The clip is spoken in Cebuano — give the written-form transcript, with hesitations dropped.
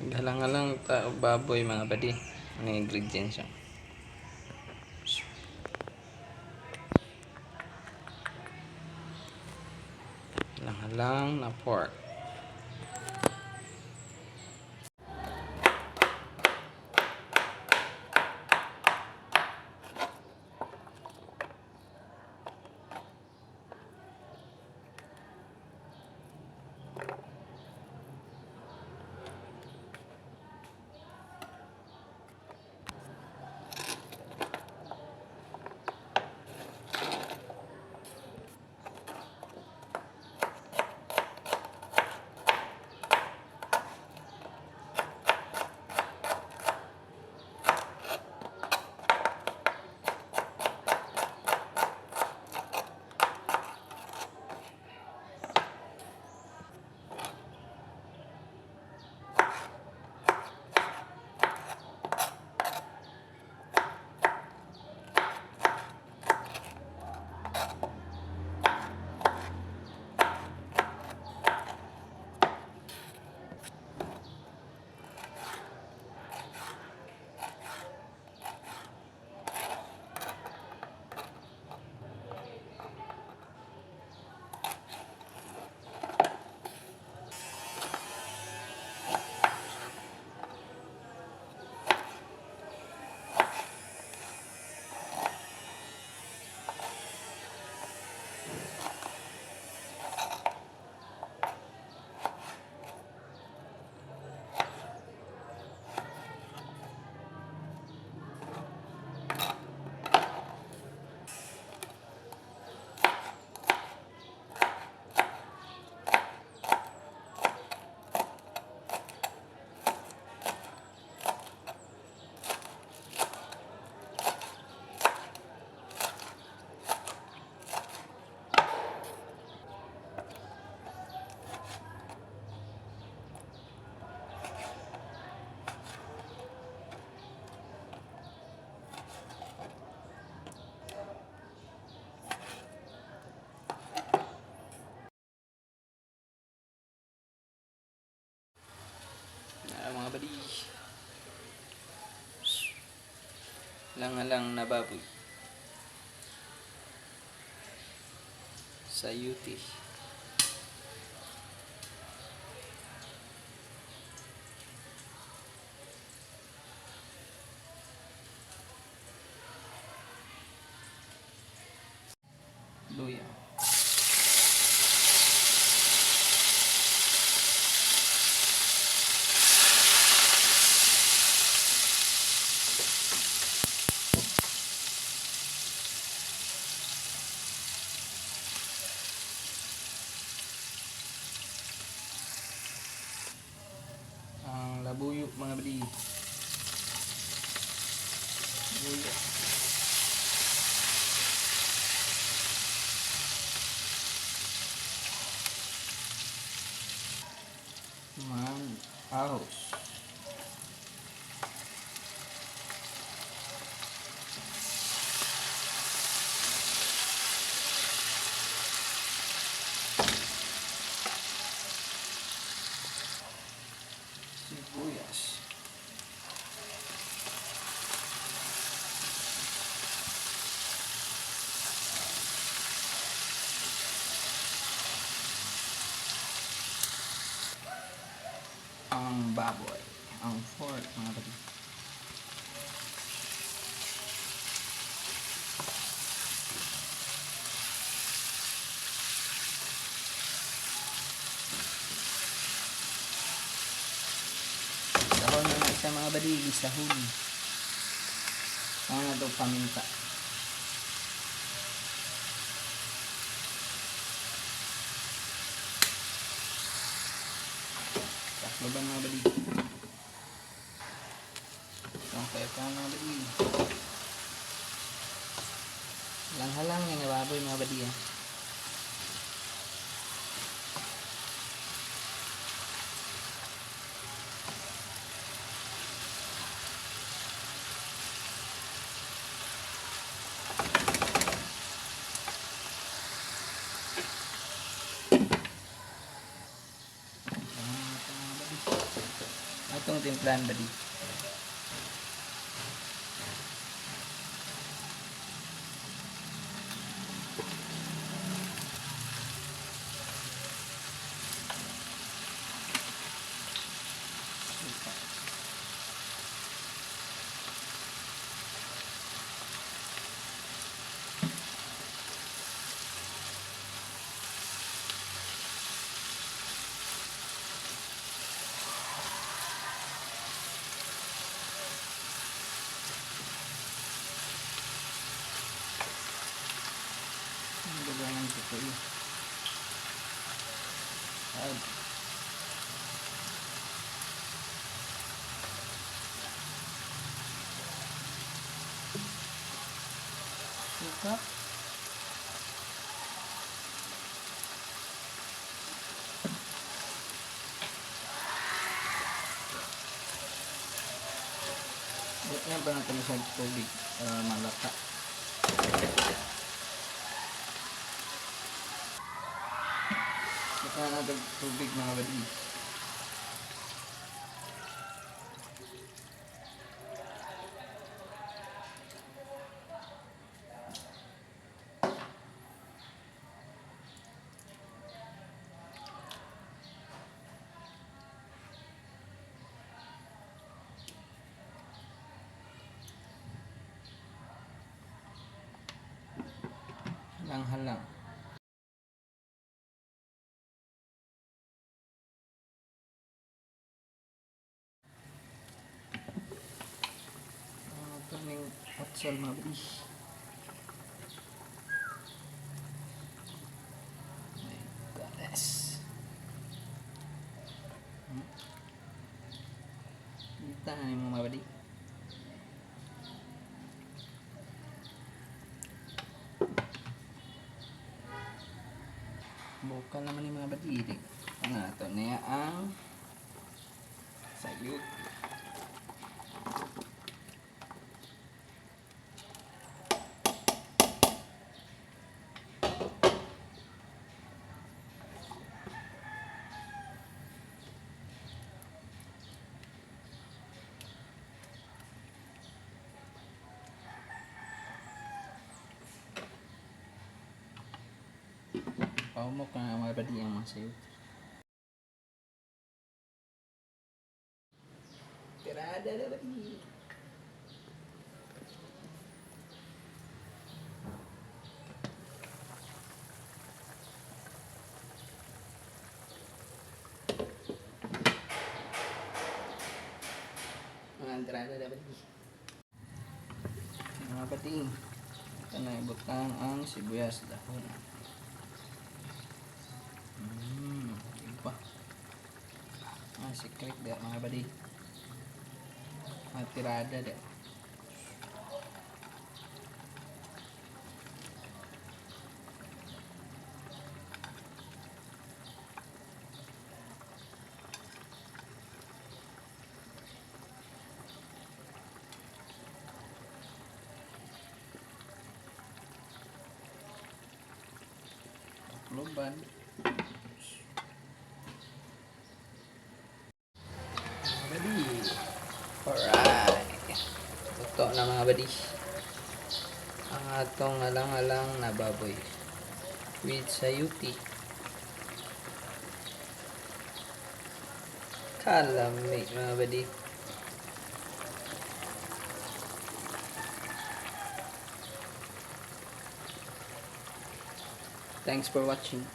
Halang-halang ta og baboy, mga badi. Ano yung ingredients siya? Halang-halang na pork. Ah, mga badi. Halang-halang na baboy. Sa UT. Luya. Ang labuyo, mga badi. Labuyo. Man, ahos. Sibuyas. Ang baboy. Ang pork, mga badi. Sahon na na siya, mga badi. Sahon. Ang na ito paminta. Takloban, mga badi. Itong kaya pa, mga badi. Halang-halang nga baboy, mga badi, ah. Ayan, ito, mga badi. At Saktong timplahan, buddy. Suka. Ang gagawin ko ito eh. Ay. Suka. Yan pa natin siya tubig para malata. Baka natin tubig, mga badi. Halang-halang. Ah, ito ning otsal, mga badi. My goodness. Kita na ni mga badi. Buka naman ni mga badi. Ano ito niya ang sayot. Paumok na mga badi ang mga sayot. Tirada na, badi. Mga entrada na, badi. Mga badi. Ito na ibutang ang sibuyas dahon. Iba. Ah, secret da, mga badi. Mga tirada da. Tacloban. Mga badi. Alright. Luto na, mga badi. Ang atong alang-alang na baboy. With sayuti. Kalami, mga badi. Thanks for watching.